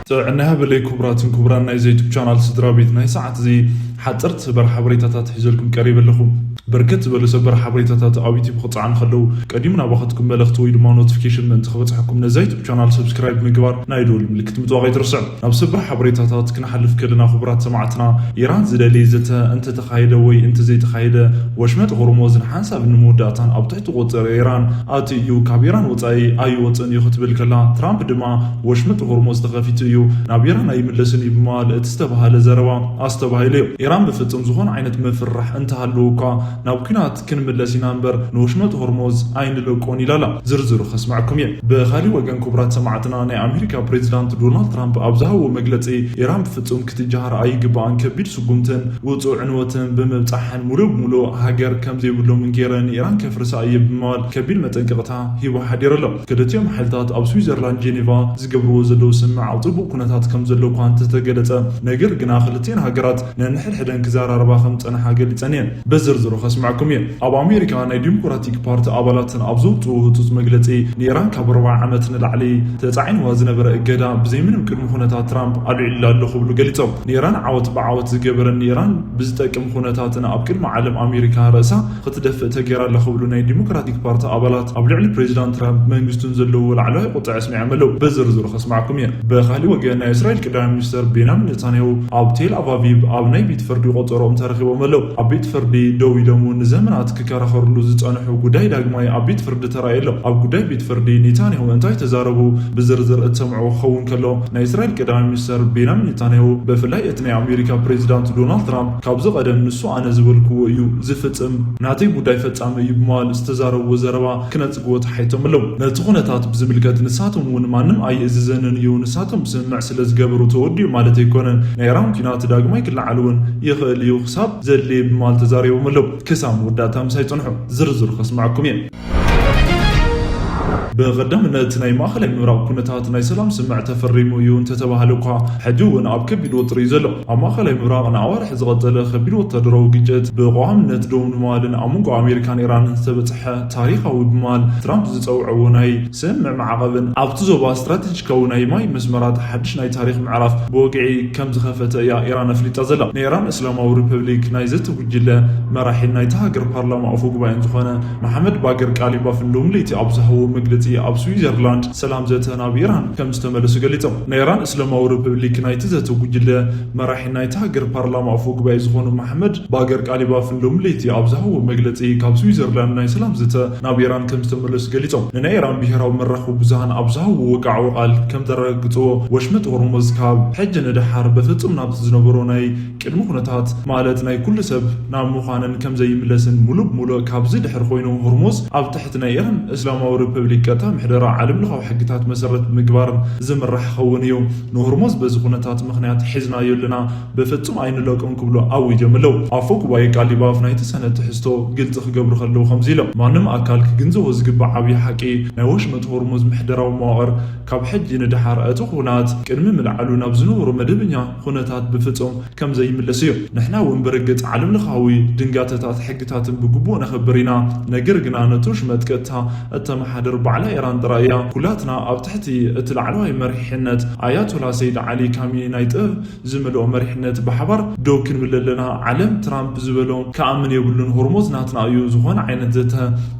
ጥዕና ይሃበለይ ክቡራትን ክቡራን ናይ ዩቱብ ቻናል ስድራ ቤት፣ ናይ ሰዓት እዚ ሓፀርቲ ሰበር ሓበሬታታት ሒዘልኩም ቀሪበ ኣለኹ። በርከት ዝበሉ ሰበር ሓበሬታታት ኣብ ዩቱብ ክፀዓኑ ከለዉ ቀዲሙ ናባኸትኩም መልእኽቲ ወይ ድማ ኖቲፊኬሽን ምእንቲ ክበፅሐኩም ነዛ ዩቱብ ቻናል ሰብስክራይብ ምግባር ናይ ደወል ምልክት ምጥዋቕ ኣይትርስዑ። ናብ ሰበር ሓበሬታታት ክንሓልፍ ከለና ክቡራት ሰማዕትና፣ ኢራን ዝደለየ ዘተ እንተተኻየደ ወይ እንተዘይተኻየደ ወሽመጥ ሆርሞዝ ንሓንሳብ ንመወዳእታን ኣብ ትሕቲ ቁፅፅር ኢራን ኣትዩ እዩ፣ ካብ ኢራን ወፃኢ ኣይወፅእን እዩ ክትብል ከላ፣ ትራምፕ ድማ ወሽመጥ ሆርሞዝ ተኸፊቱ እዩ፣ ናብ ኢራን ኣይምለስን እዩ ብምባል እቲ ዝተባህለ ዘረባ ኣስተባሂሉ እዩ። ኢራን ብፍጹም ዝኾነ ዓይነት ምፍርራሕ እንተሃለዎ እኳ ናብ ኲናት ክንምለስ ኢና እምበር ንወሽመጥ ሆርሞዝ ኣይንለቆን ኢላ ኣላ። ዝርዝሩ ከስማዕኩም እየ። ብኻሊእ ወገን ክቡራት ሰማዕትና፣ ናይ ኣሜሪካ ፕሬዚዳንት ዶናልድ ትራምፕ ኣብ ዝሃብዎ መግለጺ፣ ኢራን ብፍጹም ክትጀሃር ኣይግባኣን፣ ከቢድ ስጉምትን ውጹእ ዕንወትን ብምብጻሕን ሙሉእ ብሙሉእ ሃገር ከም ዘይብሎም እንጌረ ንኢራን ከፍርሳ እየ ብምባል ከቢድ መጠንቀቕታ ሂቡ ሓዲሩ ኣሎ። ክልቲኦም ሓይልታት ኣብ ስዊዘርላንድ ጄኔቫ ዝገብርዎ ዘለዉ ስምምዕ ኣብ ጽቡቕ ኩነታት ከም ዘሎ እኳ እንተተገለጸ፣ ነገር ግና ክልቲኤን ሃገራት ነንሕድሕደን ክዘራረባ ከም ዝጸንሓ ገሊጸን እየን። ብዝርዝሩ ከስምዐኩም እየ። ኣብ ኣሜሪካ ናይ ዲሞክራቲክ ፓርቲ ኣባላትን ኣብ ዘውፅኡ ህፁፅ መግለፂ፣ ንኢራን ካብ ኣርብዓ ዓመት ንላዕሊ ተፃዒንዋ ዝነበረ እገዳ ብዘይ ምንም ቅድመ ኩነታት ትራምፕ ኣልዒሉላ ኣሎ ክብሉ ገሊፆም። ንኢራን ዓወት ብዓወት ዝገበረን ንኢራን ብዝጠቅም ኩነታትን ኣብ ቅድሚ ዓለም ኣሜሪካ ርእሳ ክትደፍእ ተገይራ ኣላ ክብሉ ናይ ዲሞክራቲክ ፓርቲ ኣባላት ኣብ ልዕሊ ፕሬዚዳንት ትራምፕ መንግስቱን ዘለዎ ላዕለዋይ ቁጥዐ ኣስሚዖም ኣለዉ። ብዝርዝሩ ከስማዕኩም እየ። ብኻሊእ ወገን ናይ እስራኤል ቀዳማይ ሚኒስተር ቤንያሚን ኔታንያሁ ኣብ ቴል ኣቫቪቭ ኣብ ናይ ቤት ፍርዲ ቆጸሮኦም ተረኺቦም ኣለዉ። ኣብ ቤት ፍርዲ ደው ኢሎም እውን ንዘመናት ክከራኸርሉ ዝጸንሑ ጉዳይ ዳግማይ ኣብ ቤት ፍርዲ ተራእዩ ኣሎ። ኣብ ጉዳይ ቤት ፍርዲ ኔታንያሁ እንታይ ተዛረቡ ብዝርዝር እትሰምዑ ክኸውን ከሎ፣ ናይ እስራኤል ቀዳማይ ሚኒስተር ቤንያሚን ኔታንያሁ ብፍላይ እቲ ናይ ኣሜሪካ ፕሬዚዳንት ዶናልድ ትራምፕ ካብዚ ቀደም ንሱ ኣነ ዝበልክዎ እዩ ዝፍጽም፣ ናተይ ጉዳይ ፈጻሚ እዩ ብምባል ዝተዛረብዎ ዘረባ ክነጽግዎ ተሓይቶም ኣለዉ። ነቲ ኩነታት ብዝምልከት ንሳቶም እውን ማንም ኣይእዝዘንን እዩ፣ ንሳቶም ብስምምዕ ስለ ዝገበሩ ተወዲኡ ማለት ኣይኮነን፣ ናይ ኢራን ኲናት ዳግማይ ክለዓል እውን ይኽእል እዩ ክሳብ ዘድልየ ብምባል ተዛሪቦም ኣለዉ። ክሳብ መወዳእታ ምሳይ ጽንሑ፣ ዝርዝሩ ከስማዕኩም እየ። ብቐዳምነት ናይ ማእኸላይ ምብራቕ ኩነታት ናይ ሰላም ስምምዕ ተፈሪሙ እዩ እንተተባህለ እኳ፣ ሕጂ እውን ኣብ ከቢድ ወጥሪ እዩ ዘሎ። ኣብ ማእኸላይ ምብራቕ ንኣዋርሕ ዝቐጸለ ከቢድ ወታደራዊ ግጭት ብቐዋምነት ደው ንምባልን ኣብ መንጎ ኣሜሪካን ኢራንን ዝተበጽሐ ታሪኻዊ ብምባል ትራምፕ ዝጸውዐዎ ናይ ስምምዕ ማዕቐብን ኣብቲ ዞባ ስትራቴጂካዊ ናይ ማይ መስመራት ሓድሽ ናይ ታሪኽ ምዕራፍ ብወግዒ ከም ዝኸፈተ እያ ኢራን ኣፍሊጣ ዘላ። ናይ ኢራን እስላማዊ ሪፐብሊክ ናይ ዘተ ጉጅለ መራሒን ናይታ ሃገር ፓርላማ ኣፈ ጉባኤን ዝኾነ መሓመድ ባገር ቃሊባፍን ሎሚ ለይቲ ኣብ ዝሃብዎ መግለጺ፣ ኣብ ስዊዘርላንድ ሰላም ዘተ ናብ ኢራን ከም ዝተመለሱ ገሊጾም። ናይ ኢራን እስላማዊ ሪፐብሊክ ናይቲ ዘተ ጉጅለ መራሒ ናይታ ሃገር ፓርላማ ኣፈ ጉባኤ ዝኾኑ መሓመድ ባገር ቃሊባፍን ሎሚ ለይቲ ኣብ ዝሃብዎ መግለጺ፣ ካብ ስዊዘርላንድ ናይ ሰላም ዘተ ናብ ኢራን ከም ዝተመለሱ ገሊጾም። ንናይ ኢራን ብሄራዊ መራኸቢ ብዙሃን ኣብ ዝሃብዎ ወግዓዊ ቃል ከም ዘረጋግጽዎ፣ ወሽመጥ ሆርሙዝ ካብ ሕጂ ንደሓር ብፍጹም ናብቲ ዝነበሮ ናይ ቅድሚ ኩነታት፣ ማለት ናይ ኩሉ ሰብ ናብ ምዃንን ከም ዘይምለስን፣ ሙሉእ ብሙሉእ ካብዚ ድሕር ኮይኑ ሆርሙዝ ኣብ ትሕቲ ናይ ኢራን እስላማዊ ሪፐብሊክ ቀጥታ ምሕደራ ዓለም ለኻዊ ሕግታት መሰረት ብምግባር ዝምራሕ ክኸውን እዩ። ንሆርሙዝ በዚ ኩነታት ምኽንያት ሒዝናዮ ኣለና፣ ብፍጹም ኣይንለቆን ክብሉ ኣዊጆም ኣለዉ። ኣፈ ጉባኤ ቃሊባፍ ናይቲ ሰነድ ትሕዝቶ ግልጺ ክገብሩ ከለዉ ከምዚ ኢሎም፣ ማንም ኣካል ክግንዘቦ ዝግባእ ዓብዪ ሓቂ፣ ናይ ወሽመጥ ሆርሙዝ ምሕደራዊ መዋቕር ካብ ሕጂ ንደሓር እቲ ኩናት ቅድሚ ምልዓሉ ናብ ዝነበሮ መደበኛ ኩነታት ብፍጹም ከም ዘይምለስ እዩ። ንሕና እውን ብርግጽ ዓለም ለኻዊ ድንጋተታት ሕግታትን ብግቡእ ነኽብር ኢና። ነገር ግና ነቲ ወሽመጥ ቀጥታ እተመሓድር ባዕላ ኢራን ጥራይ እያ። ኩላትና ኣብ ትሕቲ እቲ ላዕለዋይ መሪሕነት ኣያቶላ ሰይድ ዓሊ ካሚኒ ናይ ጥበብ ዝመልኦ መሪሕነት ብሓባር ደው ክንብል ኣለና። ዓለም ትራምፕ ዝበሎ ክኣምን የብሉን። ሆርሞዝ ናትና እዩ። ዝኾነ ዓይነት ዘተ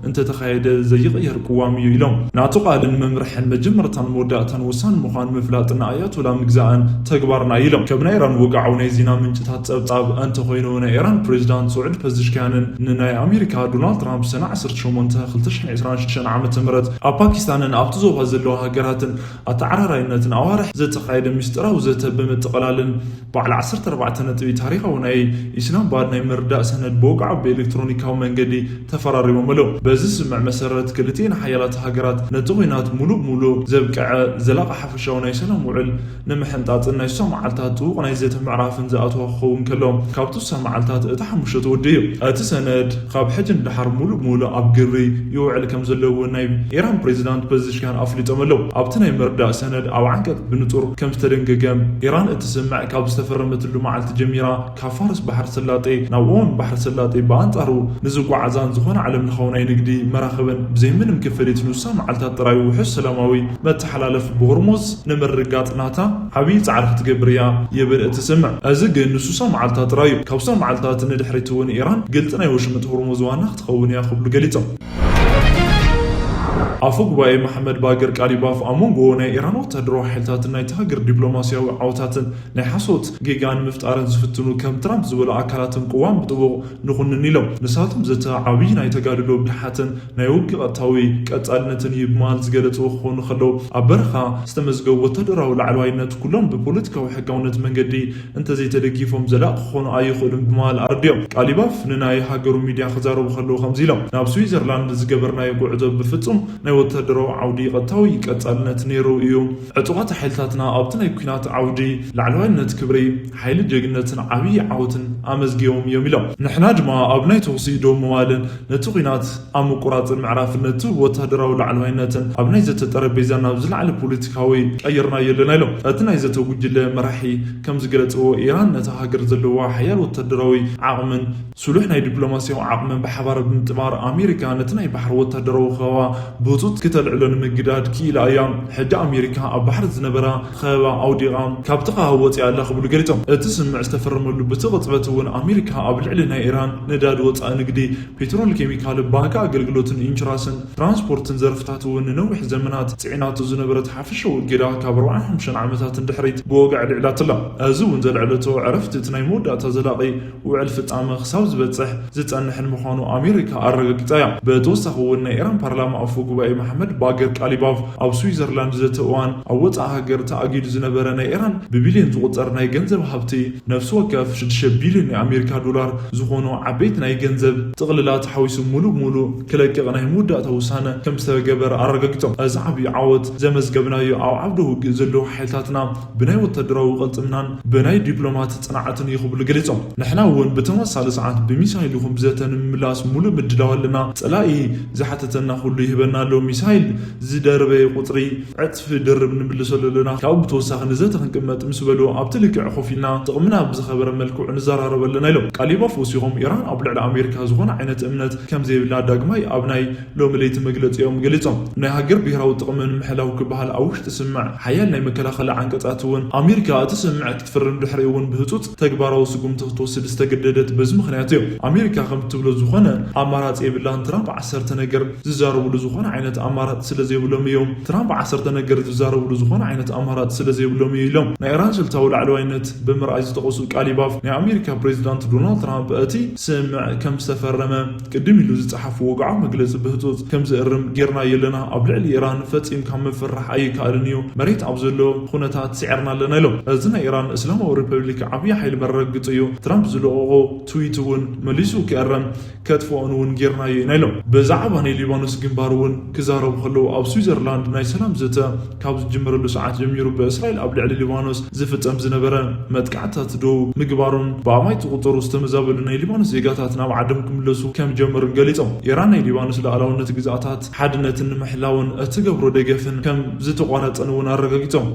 እንተተኻየደ ዘይቕየር ቅዋም እዩ ኢሎም። ናቱ ቃልን መምርሕን መጀመርታን መወዳእታን ወሳኒ ምዃኑ ምፍላጥ ንኣያቶላ ምግዛእን ተግባርና እዩ ኢሎም። ከም ናይ ኢራን ወግዓዊ ናይ ዜና ምንጭታት ጸብጻብ እንተኾይኑ፣ ናይ ኢራን ፕሬዚዳንት ስዑድ ፐዝሽክያንን ንናይ ኣሜሪካ ዶናልድ ትራምፕ ሰነ ዓሰርተ ሸሞንተ ክልተ ሽሕን ዕስራን ሽዱሽተን ዓመተ ምህረት ኣብ ፓኪስታንን ኣብቲ ዞባ ዘለዋ ሃገራትን ኣተዓራራይነትን ኣዋርሕ ዘተኻየደ ምስጢራዊ ዘተ ብምጥቕላልን ባዕሉ ዓሰርተ ኣርባዕተ ነጥቢ ታሪኻዊ ናይ ኢስላማባድ ናይ ምርዳእ ሰነድ ብወግዓዊ ብኤሌክትሮኒካዊ መንገዲ ተፈራሪሞም ኣለዉ። በዚ ስምምዕ መሰረት ክልቲኤን ሓያላት ሃገራት ነቲ ኲናት ሙሉእ ብሙሉእ ዘብቅዐ ዘላቒ ሓፈሻዊ ናይ ሰላም ውዕል ንምሕንጣጥን ናይ ስሳ መዓልታት ጥቡቕ ናይ ዘተ ምዕራፍን ዝኣተዋ ክኸውን ከሎ፣ ካብቲ ስሳ መዓልታት እቲ ሓሙሽተ ተወዲኡ እዩ። እቲ ሰነድ ካብ ሕጂ ንደሓር ሙሉእ ብሙሉእ ኣብ ግብሪ ይውዕል ከም ዘለዎ ናይ ኢራን ፕሬዚዳንት ፐዚሽኪያን ኣፍሊጦም ኣለዉ። ኣብቲ ናይ መርዳእ ሰነድ ኣብ ዓንቀጽ ብንጹር ከም ዝተደንገገ፣ ኢራን እትስምዕ ካብ ዝተፈረመትሉ መዓልቲ ጀሚራ ካብ ፋርስ ባሕሪ ሰላጤ ናብ ኦማን ባሕሪ ሰላጤ ብኣንጻሩ ንዝጓዓዛን ዝኾነ ዓለም ለኻዊ ናይ ንግዲ መራኽብን ብዘይ ምንም ክፍሊት ንሳ መዓልታት ጥራይ ውሑስ ሰላማዊ መተሓላለፍ ብሆርሙዝ ንምርግጋጽ ናታ ዓብዪ ጻዕሪ ክትገብር እያ ይብል እቲ ስምዕ። እዚ ግን ንሱሳ መዓልታት ጥራይ እዩ። ካብ ሱሳ መዓልታት ንድሕሪት እውን ኢራን ግልጺ ናይ ወሽመጥ ሆርሙዝ ዋና ክትኸውን እያ ክብሉ ገሊጾም። ኣፈ ጉባኤ መሓመድ ባገር ቃሊባፍ ኣብ መንጎ ናይ ኢራን ወታደራዊ ሓይልታትን ናይቲ ሃገር ዲፕሎማስያዊ ዓወታትን ናይ ሓሶት ጌጋ ንምፍጣርን ዝፍትኑ ከም ትራምፕ ዝበሉ ኣካላትን ቅዋም ብጥቡቕ ንኹንን ኢሎም። ንሳቶም ዘተ ዓብዪ ናይ ተጋድሎ ብልሓትን ናይ ውግእ ቀጥታዊ ቀጻልነትን እዩ ብምባል ዝገለጽዎ ክኾኑ ከለዉ፣ ኣብ በረኻ ዝተመዝገቡ ወታደራዊ ላዕለዋይነት ኩሎም ብፖለቲካዊ ሕጋውነት መንገዲ እንተዘይተደጊፎም ዘላቂ ክኾኑ ኣይኽእሉን ብምባል ኣረዲኦም። ቃሊባፍ ንናይ ሃገሩ ሚድያ ክዛረቡ ከለዉ ከምዚ ኢሎም፣ ናብ ስዊዘርላንድ ዝገበርናዮ ጉዕዞ ብፍጹም ናይ ወታደራዊ ዓውዲ ቀጥታዊ ቀጻልነት ነይሩ እዩ። ዕጡቓት ሓይልታትና ኣብቲ ናይ ኲናት ዓውዲ ላዕለዋይነት ክብሪ፣ ሓይሊ ጀግንነትን ዓብዪ ዓወትን ኣመዝጊቦም እዮም ኢሎም። ንሕና ድማ ኣብ ናይ ተኹሲ ደው ምባልን ነቲ ኲናት ኣብ ምቁራጽን ምዕራፍን ነቲ ወታደራዊ ላዕለዋይነትን ኣብ ናይ ዘተ ጠረጴዛ ናብ ዝለዓለ ፖለቲካዊ ቀይርናዮ ኣለና ኢሎም። እቲ ናይ ዘተ ጉጅለ መራሒ ከም ዝገለጽዎ፣ ኢራን ነታ ሃገር ዘለዋ ሓያል ወታደራዊ ዓቕምን ስሉሕ ናይ ዲፕሎማስያዊ ዓቕምን ብሓባር ብምጥማር ኣሜሪካ ነቲ ናይ ባሕሪ ወታደራዊ ከበባ ብህጹጽ ክተልዕሎ ንምግዳድ ክኢላ እያ። ሕጂ ኣሜሪካ ኣብ ባሕሪ ዝነበራ ከበባ ኣውዲቓ ካብቲ ከበባ ወጺኣ ኣላ ክብሉ ገሊጾም። እቲ ስምምዕ ዝተፈረመሉ ብቲ ቅጽበት እውን ኣሜሪካ ኣብ ልዕሊ ናይ ኢራን ነዳዲ ወጻኢ ንግዲ፣ ፔትሮል፣ ኬሚካል፣ ባንክ ኣገልግሎትን ኢንሹራንስን ትራንስፖርትን ዘርፍታት እውን ንነዊሕ ዘመናት ጽዒናቶ ዝነበረት ሓፈሻዊ እገዳ ካብ ኣርባዓን ሓሙሽተን ዓመታት ንድሕሪት ብወግዒ ኣልዒላትላ። እዚ እውን ዘልዐለቶ ዕረፍቲ እቲ ናይ መወዳእታ ዘላቒ ውዕል ፍጻመ ክሳብ ዝበጽሕ ዝጸንሕን ምዃኑ ኣሜሪካ ኣረጋጊጻ እያ። ብተወሳኺ እውን ናይ ኢራን ፓርላማ ኣፈ ጉባኤ መሓመድ ባገር ቃሊባፍ ኣብ ስዊዘርላንድ ዘተ እዋን ኣብ ወጻኢ ሃገር ተኣጊዱ ዝነበረ ናይ ኢራን ብቢልዮን ዝቑጸር ናይ ገንዘብ ሃብቲ ነፍሲ ወከፍ ሽዱሽተ ቢልዮን ናይ ኣሜሪካ ዶላር ዝኾኑ ዓበይቲ ናይ ገንዘብ ጥቕልላት ሓዊሱ ሙሉእ ብሙሉእ ክለቅቕ ናይ መወዳእታ ውሳነ ከም ዝተገበረ ኣረጋጊጾም። እዚ ዓብዪ ዓወት ዘመዝገብናዮ ኣብ ዓውደ ውግእ ዘለዉ ሓይልታትና ብናይ ወታደራዊ ቅልጽምናን ብናይ ዲፕሎማት ጽንዓትን እዩ ክብሉ ገሊጾም። ንሕና እውን ብተመሳሳሊ ሰዓት ብሚሳይል ይኹን ብዘተ ንምምላስ ሙሉእ ምድላው ኣለና። ጸላኢ ዝሓተተና ኩሉ ይህበና ኣሎ። ሚሳይል ዝደርበየ ቁጽሪ ዕጽፊ ድርብ ንምልሰሉ ኣለና። ካብኡ ብተወሳኺ ንዘተ ክንቅመጥ ምስ በሉ ኣብቲ ልክዕ ኮፍ ኢልና ጥቕምና ብዝኸበረ መልክዑ ንዘራረብ ኣለና ኢሎም። ቃሊባፍ ወሲኾም ኢራን ኣብ ልዕሊ ኣሜሪካ ዝኾነ ዓይነት እምነት ከም ዘይብላ ዳግማይ ኣብ ናይ ሎሚ ለይቲ መግለጺኦም ገሊጾም። ናይ ሃገር ብሄራዊ ጥቕሚ ንምሕላው ክበሃል ኣብ ውሽጢ ስምምዕ ሓያል ናይ መከላኸሊ ዓንቀጻት እውን ኣሜሪካ እቲ ስምምዕ ክትፍርም ድሕሪ እውን ብህጹጽ ተግባራዊ ስጉምቲ ክትወስድ ዝተገደደት በዚ ምኽንያት እዩ። ኣሜሪካ ከም ትብሎ ዝኾነ ኣማራጺ የብላን። ትራምፕ ዓሰርተ ነገር ዝዛረብሉ ዝኾነ ዓይነት ኣማራጺ ስለ ዘይብሎም እዮም። ትራምፕ ዓሰርተ ነገር ዝዛረብሉ ዝኾነ ዓይነት ኣማራጺ ስለ ዘይብሎም እዩ ኢሎም። ናይ ኢራን ስልታዊ ላዕለዋይነት ብምርኣይ ዝጠቐሱ ቃሊባፍ ናይ ኣሜሪካ ፕሬዚዳንት ዶናልድ ትራምፕ እቲ ስምምዕ ከም ዝተፈረመ ቅድም ኢሉ ዝጸሓፉ ወግዓዊ መግለጺ ብህጹጽ ከም ዝእርም ጌርናዮ ኣለና። ኣብ ልዕሊ ኢራን ፈጺምካ ምፍርራሕ ኣይከኣልን እዩ። መሬት ኣብ ዘሎ ኩነታት ስዒርና ኣለና ኢሎም። እዚ ናይ ኢራን እስላማዊ ሪፐብሊክ ዓብዪ ሓይሊ መረጋገጺ እዩ። ትራምፕ ዝለቐቖ ትዊት እውን መሊሱ ክእረም ከጥፍኦን እውን ጌርናዮ ኢና ኢሎም። ብዛዕባ ናይ ሊባኖስ ግንባር እውን ክዛረቡ ከለዉ ኣብ ስዊዘርላንድ ናይ ሰላም ዘተ ካብ ዝጅመረሉ ሰዓት ጀሚሩ ብእስራኤል ኣብ ልዕሊ ሊባኖስ ዝፍጸም ዝነበረ መጥቃዕትታት ደው ምግባሩን ብኣማይ ዝቑጸሩ ዝተመዛበሉ ናይ ሊባኖስ ዜጋታት ናብ ዓዶም ክምለሱ ከም ጀመሩን ገሊጾም። ኢራን ናይ ሊባኖስ ሉዓላውነት ግዝኣታት ሓድነትን ንምሕላውን እትገብሮ ደገፍን ከም ዝተቋረጸን እውን ኣረጋጊጾም።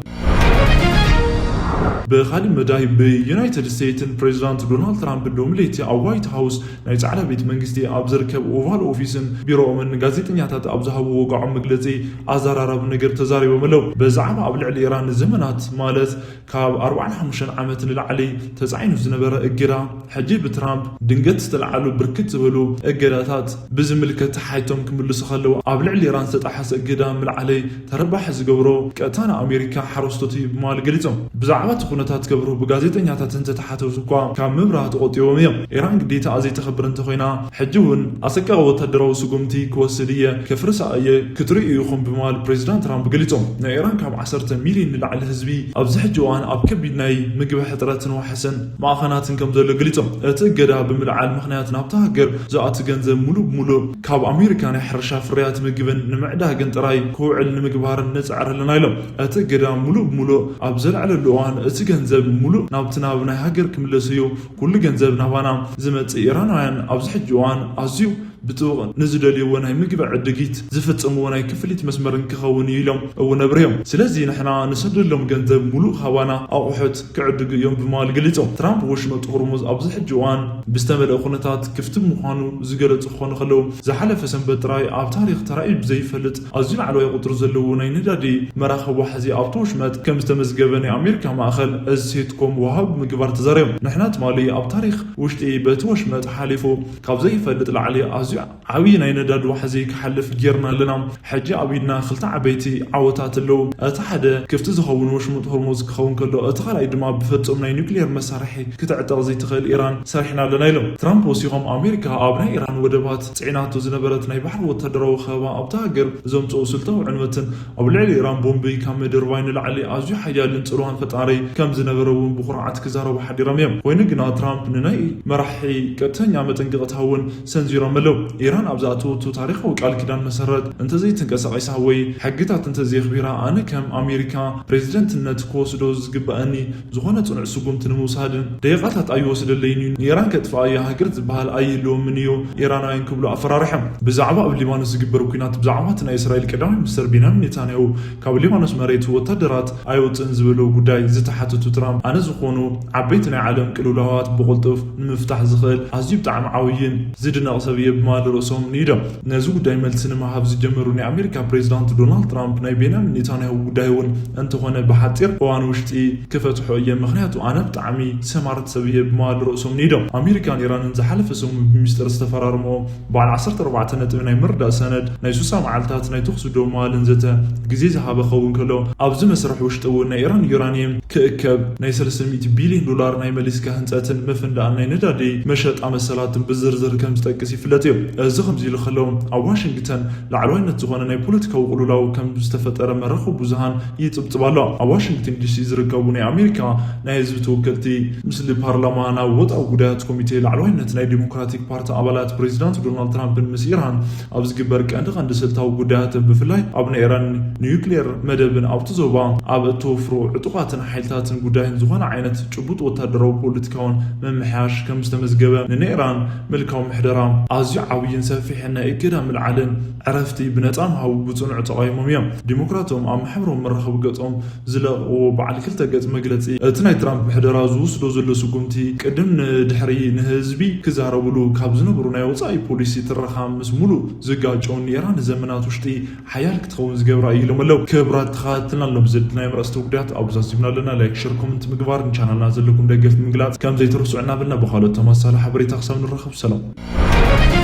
ብኻሊእ መዳይ ብዩናይትድ ስቴትስን ፕሬዚዳንት ዶናልድ ትራምፕ ሎሚ ለይቲ ኣብ ዋይት ሃውስ ናይ ጻዕዳ ቤት መንግስቲ ኣብ ዝርከብ ኦቫል ኦፊስን ቢሮኦምን ንጋዜጠኛታት ኣብ ዝሃብዎ ወግዓዊ መግለጺ ኣዘራራቢ ነገር ተዛሪቦም ኣለዉ። ብዛዕባ ኣብ ልዕሊ ኢራን ንዘመናት ማለት ካብ ኣርባዓን ሓሙሽተን ዓመት ንላዕሊ ተጻዒኑ ዝነበረ እገዳ፣ ሕጂ ብትራምፕ ድንገት ዝተለዓሉ ብርክት ዝበሉ እገዳታት ብዝምልከት ተሓይቶም ክምልሱ ከለዉ፣ ኣብ ልዕሊ ኢራን ዝተጣሓሰ እገዳ ምልዓለይ ተረባሒ ዝገብሮ ቀጥታ ንኣሜሪካ ሓረስቶት እዩ ብምባል ገሊጾም። ብዛዕባ እቲ ኩነታት ከብርሁ ብጋዜጠኛታት እንተተሓተቱ እኳ ካብ ምብራህ ተቖጢቦም እዮም። ኢራን ግዴታኣ ዘይተኸብር እንተኾይና፣ ሕጂ እውን ኣሰቃቒ ወታደራዊ ስጉምቲ ክወስድ እየ፣ ከፍርሳ እየ፣ ክትርእዩ ኢኹም ብምባል ፕሬዚዳንት ትራምፕ ገሊጾም። ናይ ኢራን ካብ ዓሰርተ ሚልዮን ንላዕሊ ህዝቢ ኣብዚ ሕጂ እዋን ኣብ ከቢድ ናይ ምግቢ ሕጽረትን ዋሕስን ማእኸናትን ከም ዘሎ ገሊጾም። እቲ እገዳ ብምልዓል ምኽንያት ናብታ ሃገር ዝኣቱ ገንዘብ ሙሉእ ብሙሉእ ካብ ኣሜሪካ ናይ ሕርሻ ፍርያት ምግብን ንምዕዳግን ጥራይ ክውዕል ንምግባርን ንጽዕር ኣለና ኢሎም። እቲ እገዳ ሙሉእ ብሙሉእ ኣብ ዘልዓለሉ እዋን እቲ ገንዘብ ሙሉእ ናብቲ ናብ ናይ ሃገር ክምለስ እዩ። ኩሉ ገንዘብ ናባና ዝመጽእ ኢራናውያን ኣብዚ ሕጂ እዋን ኣዝዩ ብጥቡቕ ንዝደልይዎ ናይ ምግቢ ዕድጊት ዝፍጽምዎ ናይ ክፍሊት መስመርን ክኸውን እዩ ኢሎም እውን ኣብርዮም። ስለዚ ንሕና ንሰደሎም ገንዘብ ሙሉእ ካባና ኣቑሑት ክዕድጉ እዮም ብምባል ገሊጾም። ትራምፕ ወሽመጥ ሆርሙዝ ኣብዚ ሕጂ እዋን ብዝተመልአ ኩነታት ክፍቲ ምዃኑ ዝገለጹ ክኾኑ ከለዉ፣ ዝሓለፈ ሰንበት ጥራይ ኣብ ታሪኽ ተራእዩ ብዘይፈልጥ ኣዝዩ ላዕለዋይ ቁጽሪ ዘለዎ ናይ ነዳዲ መራኽብ ዋሕዚ ኣብቲ ወሽመጥ ከም ዝተመዝገበ ናይ ኣሜሪካ ማእኸል እዚ ሴትኮም ወሃብ ምግባር ተዛሪቦም። ንሕና ትማሊ ኣብ ታሪኽ ውሽጢ በቲ ወሽመጥ ሓሊፉ ካብ ዘይፈልጥ ላዕሊ ኣዝዩ ዓብዪ ናይ ነዳዲ ዋሕዚ ክሓልፍ ጌርና ኣለና። ሕጂ ኣብ ኢድና ክልተ ዓበይቲ ዓወታት ኣለዉ። እቲ ሓደ ክፍቲ ዝኸውን ወሽመጥ ሆርሙዝ ክኸውን ከሎ፣ እቲ ካልኣይ ድማ ብፍጹም ናይ ኒውክሊየር መሳርሒ ክትዕጠቕ ዘይትኽእል ኢራን ሰሪሕና ኣለና ኢሎም። ትራምፕ ወሲኾም ኣሜሪካ ኣብ ናይ ኢራን ወደባት ጽዒናቶ ዝነበረት ናይ ባሕሪ ወታደራዊ ከበባ ኣብታ ሃገር ዘምጽኦ ስልታዊ ዕንወትን ኣብ ልዕሊ ኢራን ቦምቢ ካብ መደርባይ ንላዕሊ ኣዝዩ ሓያልን ጽልዋን ፈጣሪ ከም ዝነበረ እውን ብኹርዓት ክዛረቡ ሓዲሮም እዮም። ኮይኑ ግና ትራምፕ ንናይ መራሒ ቀጥተኛ መጠንቀቕታ እውን ሰንዚሮም ኣለዉ። ኢራን ኣብ ዝኣተወቶ ታሪኻዊ ቃል ኪዳን መሰረት እንተዘይትንቀሳቐሳ ወይ ሕግታት እንተዘየኽቢራ ኣነ ከም ኣሜሪካ ፕሬዚደንትነት ክወስዶ ዝግበኣኒ ዝኾነ ጽኑዕ ስጉምቲ ንምውሳድን ደቂቓታት ኣይወስደለይን እዩ። ንኢራን ከጥፍኣ እያ ሃገር ዝበሃል ኣይህልዎምን እዩ ኢራናውያን ክብሉ ኣፈራርሖም። ብዛዕባ ኣብ ሊባኖስ ዝግበር ኲናት ብዛዕባ እቲ ናይ እስራኤል ቀዳማይ ሚኒስተር ቤንያሚን ኔታንያሁ ካብ ሊባኖስ መሬት ወታደራት ኣይወፅእን ዝበሎ ጉዳይ ዝተሓተቱ ትራምፕ ኣነ ዝኾኑ ዓበይቲ ናይ ዓለም ቅልውላዋት ብቕልጡፍ ንምፍታሕ ዝኽእል ኣዝዩ ብጣዕሚ ዓብይን ዝድነቕ ሰብ እየ ብምባል ርእሶም ንኢዶም። ነዚ ጉዳይ መልሲ ንምሃብ ዝጀመሩ ናይ ኣሜሪካ ፕሬዚዳንት ዶናልድ ትራምፕ ናይ ቤንያሚን ኔታንያሁ ጉዳይ እውን እንተኾነ ብሓፂር እዋን ውሽጢ ክፈትሖ እየ፣ ምኽንያቱ ኣነ ብጣዕሚ ሰማርት ሰብ እየ ብምባል ርእሶም ንኢዶም። ኣሜሪካን ኢራንን ዝሓለፈ ሰሙን ብሚስጥር ዝተፈራረምኦ በዓል ዓሰርተ ኣርባዕተ ነጥቢ ናይ ምርዳእ ሰነድ ናይ ሱሳ መዓልታት ናይ ተኹሲ ደው ምባልን ዘተ ግዜ ዝሃበ ክኸውን ከሎ ኣብዚ መስርሕ ውሽጢ እውን ናይ ኢራን ዩራኒየም ክእከብ ናይ ሰለስተ ሚእቲ ቢልዮን ዶላር ናይ መሊስካ ህንፀትን ምፍንዳእን ናይ ነዳዲ መሸጣ መሰላትን ብዝርዝር ከም ዝጠቅስ ይፍለጥ እዩ። እዚ ከምዚ ኢሉ ከሎ ኣብ ዋሽንግተን ላዕለዋይነት ዝኾነ ናይ ፖለቲካዊ ቅልውላው ከም ዝተፈጠረ መራኸቢ ብዙሃን ይጽብጽብ ኣሎ። ኣብ ዋሽንግተን ዲሲ ዝርከቡ ናይ ኣሜሪካ ናይ ህዝቢ ተወከልቲ ምስሊ ፓርላማ ናብ ወጻኢ ጉዳያት ኮሚቴ ላዕለዋይነት ናይ ዲሞክራቲክ ፓርቲ ኣባላት ፕሬዚዳንት ዶናልድ ትራምፕን ምስ ኢራን ኣብ ዝግበር ቀንዲ ቀንዲ ስልታዊ ጉዳያትን ብፍላይ ኣብ ናይ ኢራን ኒውክሌር መደብን ኣብቲ ዞባ ኣብ እተወፍሮ ዕጡቓትን ሓይልታትን ጉዳይን ዝኾነ ዓይነት ጭቡጥ ወታደራዊ ፖለቲካውን ምምሕያሽ ከም ዝተመዝገበ ንናይ ኢራን ምልካዊ ምሕደራ ኣዝዩ ዓብይን ሰፊሕን ናይ እገዳ ምልዓልን ዕረፍቲ ብነጻ ምሃቡ ብጽኑዕ ተቓዊሞም እዮም። ዲሞክራቶም ኣብ ማሕበራዊ መራኸቢ ገጾም ዝለቕዎ በዓል ክልተ ገጽ መግለጺ እቲ ናይ ትራምፕ ምሕደራ ዝወስዶ ዘሎ ስጉምቲ ቅድም ንድሕሪ ንህዝቢ ክዛረብሉ ካብ ዝነበሩ ናይ ወጻኢ ፖሊሲ ትረኻ ምስ ሙሉእ ዝጋጨውን ንኢራን ንዘመናት ውሽጢ ሓያል ክትኸውን ዝገብራ እዩ ኢሎም ኣለዉ። ክብራት ተኸታተልና ሎም ዘድናዮም ርእስተ ጉዳያት ኣብ ዛዚምና ኣለና። ላይክ፣ ሸር፣ ኮመንት ምግባር ንቻናልና ዘለኩም ደገፍ ምግላጽ ከም ዘይትረስዑ እናበልና ብኻልኦት ተመሳሳሊ ሓበሬታ ክሳብ ንራኸብ ሰላም።